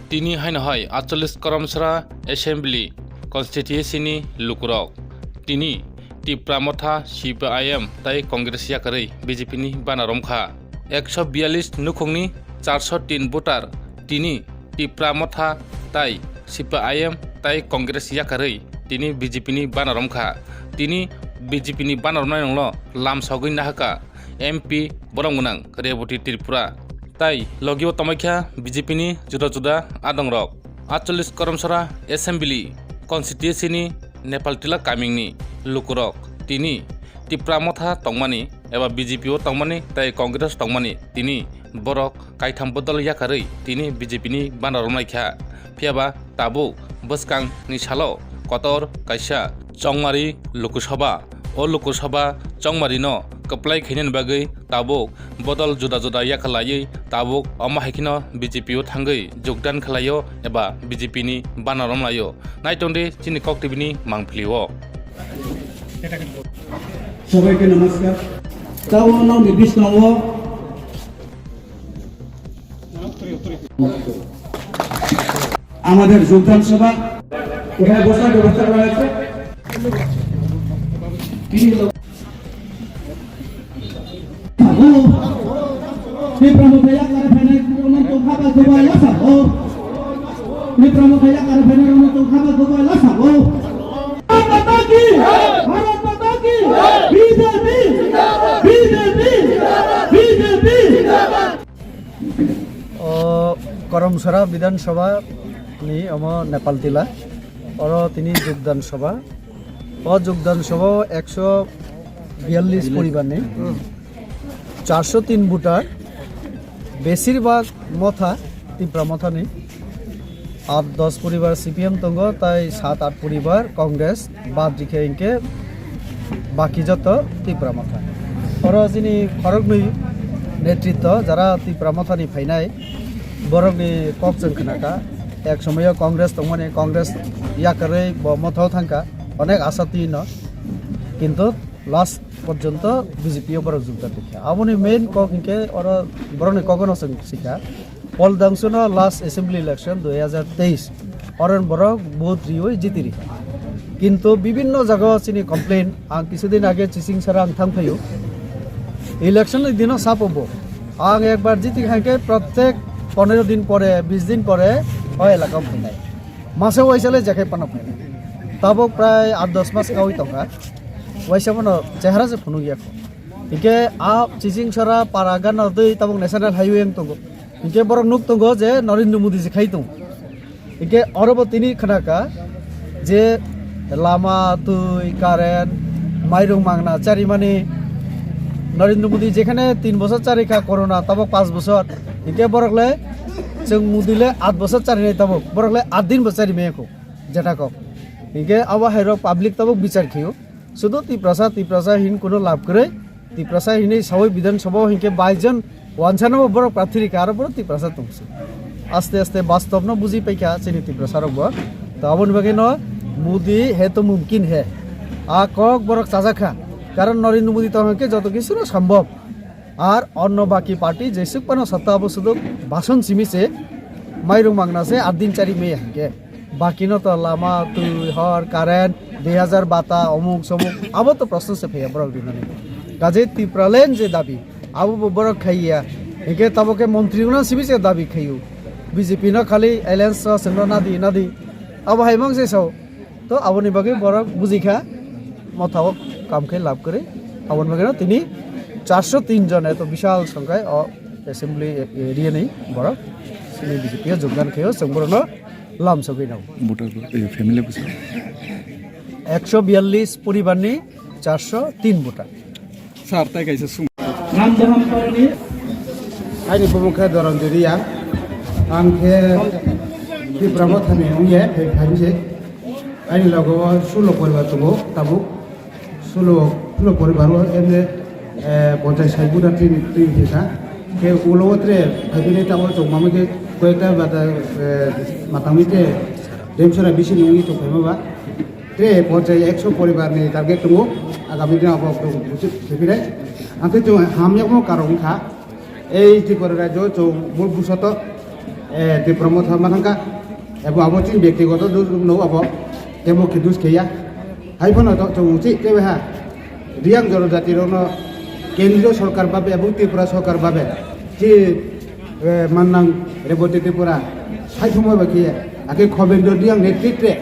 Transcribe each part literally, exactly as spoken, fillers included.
Tini haino hai atchollis Karamsara Assembly Constituency ni lukurok tini Tipra Motha, C P I M tei Congress yakarwi B J P ni bana romkha. Ekso biyallis nukhungni charso tin voter tini Tipra Motha tei C P I M tei Congress yakarwi tini B J P ni bana romkha. Tini B J P ni bana romnai rokno lam sogwi nahaka M P borom gwnang Rebati Tripura. Tai logio tongmai kha B J P ni juda juda adongrok. Atchollis Karamsara Assembly Constituency ni Nepal Tila kamingni lukurok tini Tipra Motha tongmani eba B J P o tongmani tei Congress tongmani tini borok kaitham bodol yakarwi tini B J P ni bana romnai kha. Phiyaba tabuk bwskang ni salo kotor kaisa chongmari Lok Sabha. O Lok Sabha chongmari no kwplai khainani bagwi tabuk bodol juda juda yakhalaiwi tabuk omo hai kheno B J P o thangwi jogdan khlaio eba B J P ni bana romlaio. Naitongdi chini Kok T V ni mangpili o. সবাইকে নমস্কার। তাও নন্দী বিষ্ণু আমাদের যোগদান সভা এখানে বসার ব্যবস্থা করা হয়েছে। তিনি হলো Mitra mukha yakar phainai unang tongkha bai dubai lasa o. Mitra mukha yakar phainai unang tongkha bai dubai lasa o. Bharat Mata ki! Bharat Mata ki! B J P! B J P! B J P! O Karamsara Bidhan Sabha ni omo Nepal Tila. Oro tini jogdan sabha. O jogdan sabha o ekso biyallis poribar ni, charso tin voter, besir bhag Motha, Tipra Motha ni. At dos poribar C P M tongo, tai sat at poribar Congress, bad rikhe hinkhe baki joto Tipra Motha. Oro chini khoroknwi netritto, jara Tipra Motha ni phainai, borokni kok chwng khnakha. Ek somoyo Congress tongmani, Congress yakarwi bo Motha o thangkha, onek asa twi no, kintu last porjonto B J P o borok jogdan rikha. Aboni main kok hinkhe oro borokni kogono chwng sikha. Pol Dangsuno last assembly election dui hajar teis, oron borok vote riwi jiti rikha. Kintu bibinno jagao chini complain, ang kisudin age Chichingsara ang thang phaio. Election ni dino sapo bo. Ang ekbar jiti khaikhe protek pondro din pore, bis din pore o elaka phainai. Mase waisa le jekhai pano phainai. Tabok prai at dos mas kawi tongkha. Waisa bono chehara se phunuk yakho. Hingke a Chichingsara para gana twi tabok national highway wng tongo. Hingke borok nuk tongo je Narendra Modi je khai tongo. Hingke oro bo tini khnaka je lama, twi, current, mairung mangna charimani Narendra Modi jekhane tin bosor charikha corona, tabok panch bosor. Hingke borok le chwng Modi le at bosor charinai tabok. Borok le at din bo chari maya kho jeta kok. Hingke abo hai rok public tabok bichar khiyo. Sudu Tiprasa, Tiprasa hin kuno lab kwrwi. Tiprasa hinwi sawi Bidhan Sabha o hinkhe bais jon wansano borok prarthi rikha, aro borok Tiprasa tongsi. Aste aste bastobno buji paikha chini Tiprasa rokbo. To aboni bagwino Modi hai to mumkin hai. A kok borok chajakha. Karon Narendra Modi tong hinkhe joto kisu no sambhob. Ar onno baki party jesuk pano satta abo sudu bhasan simi se mairung mangna se at din chari maya hinkhe. Bakino to lama, twi, hor, current, dui hajar bata, omuk somuk, abo to proshno se phaiya borok rinani. Kaje Tipraland je dabi, abo bo borok khaiya. Hingke tabo khe montri guna sibi se dabi khaio. B J P no khali alliance o sengno nadi nadi. Abo hai mang se sao. To aboni bagwi borok bujikha, mothao kam khe lab kwrwi. Aboni bagwi no tini charso tin jon eto bishal songkhai o assembly area ni borok chini B J P o jogdan khaio, chwng borokno lam sogwi nango. Voter bo, eh, family bo sa? Ekso biyallis poribar ni charso tin voter. Sir, tai kaisa sum. Ram Daham Parani. Aini bumung khe Doron Juriya. Ang khe Tipra Mothani wngya, phai phaimse. Aini logo o sulo poribar tongo, tabuk. Sulo, sulo poribar o emne, eh, ponchai sai buda twi, twi phisa. Khe ulo o tre phaibini tamo chwng mamo khe koyekta bata, eh, matangwi te demsora bisini wngwi tong phaima ba. Tre ponchai ekso poribar ni target tongo. Agami dino abo buchuk thepinai. Ang khe chwng hamyakmo karok wngkha. Ei Tripura rajyo chwng mul busato, Eh, Tipra Motha ma thangkha, ebo abo chini byaktigoto dus no abo, tebo khe dus kheya. Hai phano to chwng uchi tebe ha, Riyang Joro Jati rokno kendriyo sorkar babe ebo Tripura sorkar babe chi, eh, mannang Reboti Tripura, hai phano ba khe, ake Khobendra Riyang netritre,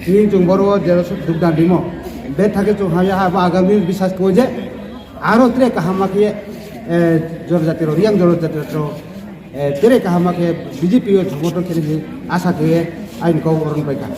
chini chwng boro jero dukdan rimo. Be thake chwng haya ha ba agami bisas ko je, aro tre kaham ma khe, eh, Joro Jati rok, Riyang Joro Jati rok, eh, tere kaham ma khe B J P o supporter khe asa khe ain kok oron paikha.